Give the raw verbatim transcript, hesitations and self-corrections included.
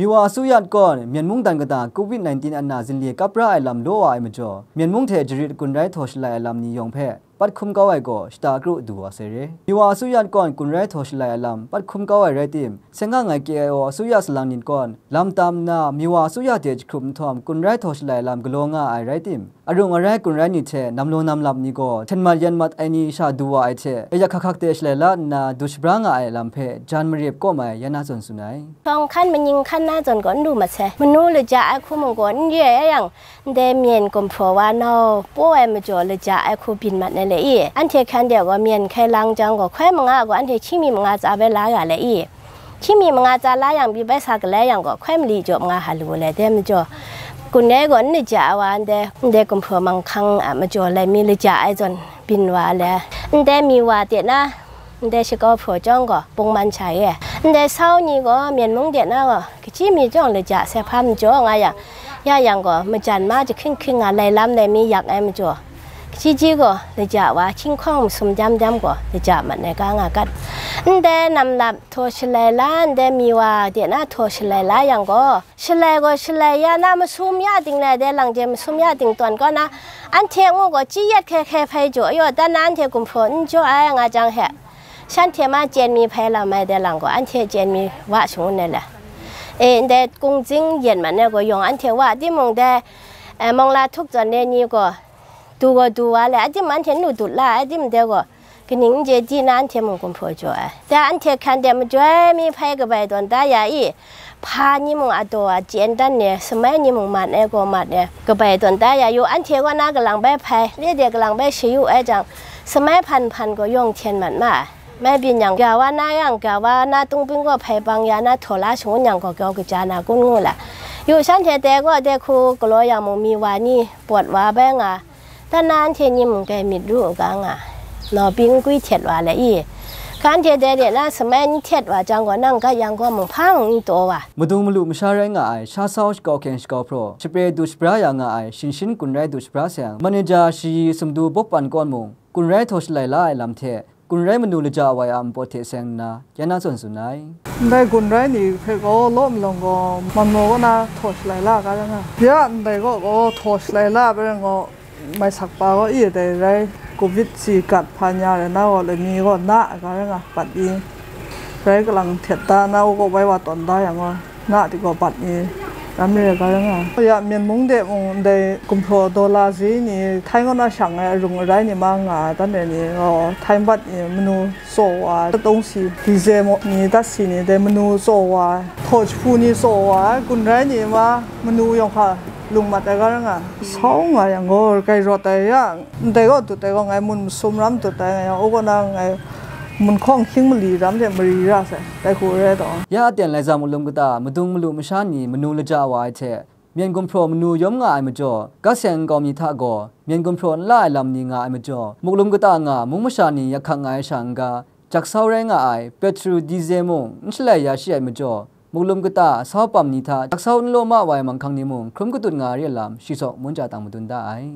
Miwa Asuya Nkawn, Myen mungdan kata covid nineteen ana zinli kap ra ai lam law wa ai majaw, Myen mung hte jarit kun rai htaw shalai ai lam ni yawng hpe, pat hkum kau ai gaw shata kru du wa sai re. Miwa Asuya Nkawn kun rai htaw shalai ai lam pat hkum kau ai rai tim, seng nga ai K I O Asuya salang nit kawn, lam tam nna Miwa Asuya hte jahkrup nhtawm kun rai htaw shalai ai lam galaw nga ai rai tim, arung arai kun rai ni hte namlaw namlap ni gaw hten mat yan mat ai ni sha du wa ai hte, ayak hkak hkak de shalai la nna du shabra nga ai lam hpe jan marip kawm ai yan na zawn tsun ai. Shawng hkan manying hkan na zawn gaw n lu mat sai, manu laja ai hku mung gaw n re ai yang, ndai myen gumhpraw wa nau paw ai majaw laja ai hku byin mat ai le i? Anhte hkan de gaw myen hkai lang jang gaw, hkoi manga gaw anhte hkying mi manga tsa bai la ya le i? Hkying mi manga tsa la yang pyi bai sa galai yang gaw, hkoi mali jaw manga ha lu le, dai majaw, kun rai gaw n laja ai wa ndai, ndai gumhpraw manghkang a majaw lai mi laja ai zawn byin wa le, ndai Miwa de na, ndai shakau hpraw chyawm gaw bungman sha ye. Ndai sau ni gaw Myen mung de na gaw kaji mi chyawm laja sai hpa majaw nga yang, ya yang gaw majan ma jahkring hkring nga lai lam lai mi yak ai majaw, kaji ji gaw laja wa hkying hkawng masum jam jam gaw laja mat ai ga nga gat. Ndai namlap htaw shalai la, ndai Miwa de na htaw shalai la yang gaw, shalai gaw shalai ya na masum ya ting lai, dai lang je masum ya ting tawn kaw na, anhte ngu gaw, chi yet hkai hkai hpai jaw yaw, dan na anhte gumhpraw n jaw ai nga jang he, shanhte ma chyen mi hpai lam ai dai lang gaw, anhte chyen mi wa shangun ai le. E, ndai kungzing yen man ai gaw yawng anhte wa timung dai, e, mawng la htuk zawn ai ni gaw, du gaw du wa le, a dim anhte n lu dut la ai dim dai gaw, kaning n je di na anhte mung gumhpraw jaw ai. Dai anhte hkan de majoi mi hpai kabai tawn da ya i? Hpa ni mung a daw a chyen dan ne, samai ni mung mat ai gaw mat ai, kabai tawn da ya yu, anhte kaw na galang bai hpai, le de galang bai shayu ai jang, samai hpan hpan gaw yawng hten mat ma ai. Mai byin yang, ga wa na yang, ga wa na tungbing gaw hpai bang ya na htaw la shangun yang gaw, gaw kaja na kun ngu la. Yu shanhte dai gaw dai hku galaw yang mung, Miwa ni pawt wa bai nga, dan na anhte ni mung dai myit ru u ga nga, naw bing gwi htet wa le i? Hka anhte dai de na samai n htet wa jang gaw, nang gat yang gaw mung hpa mung n taw wa. Madung malu masha rai nga ai, sha sau shakau hkyeng shakau hpraw, shapre du shabra ya nga ai, shinshin kun rai du shabra sayang, manager shayi sumdu bawk pan kawn mung, kun rai htaw shalai la ai lam hte, kun rai manu laja wa ai a npawt hte seng nna, yan na zawn tsun ai. Ndai kun rai ni hpe gaw law malawng gaw, Manmaw kaw na htaw shalai la ga rai nga. Ya ndai gaw gaw htaw shalai la ai rai gaw, mai sak pa gaw i dai rai, covid si gat hpa nya rai na gaw, lani gaw na ai ga rai nga, pat i, rai kalang htet da na u gaw, wai wa tawn da yang gaw, na di gaw bat ni ram re ga rai nga. Ya, Myen mung de mung ndai gumhpraw daw la zi ni, Thai ngaw na shang ai arung arai ni ma nga ai, dan re ni gaw, Thai bat ni manu tsaw wa ai, datong si, dize maw ni, dat si ni, dai manu tsaw wa ai, htaw jahpu ni tsaw wa ai, kun rai ni ma manu yawng hka lung mat ai ga rai nga. Sau nga yang gaw, kai rawt ai ya, ndai gaw dut ai gaw, ngai mun masum ram dut ai nga yang, u gaw na ngai mun hkawng hkying mali ram hte mari ra sai, dai hku re ai taw. Ya aten lai za muklum kata, madung malu masha ni manu laja wa ai hte, myen gumhpraw manu yawm nga ai majaw, gat seng nkau mi hta gaw, myen gumhpraw n la ai lam ni nga ai majaw, muklum kata nga mung masha ni yak hkak nga ai sha n-ga, jak sau rai nga ai, petru, dize mung n shalai ya shi ai majaw, muklum kata sau pam ni hta jak sau n law ma wa ai manghkang ni mung hkrum katut nga ai re lam, shi saw mun ja tang madun da ai.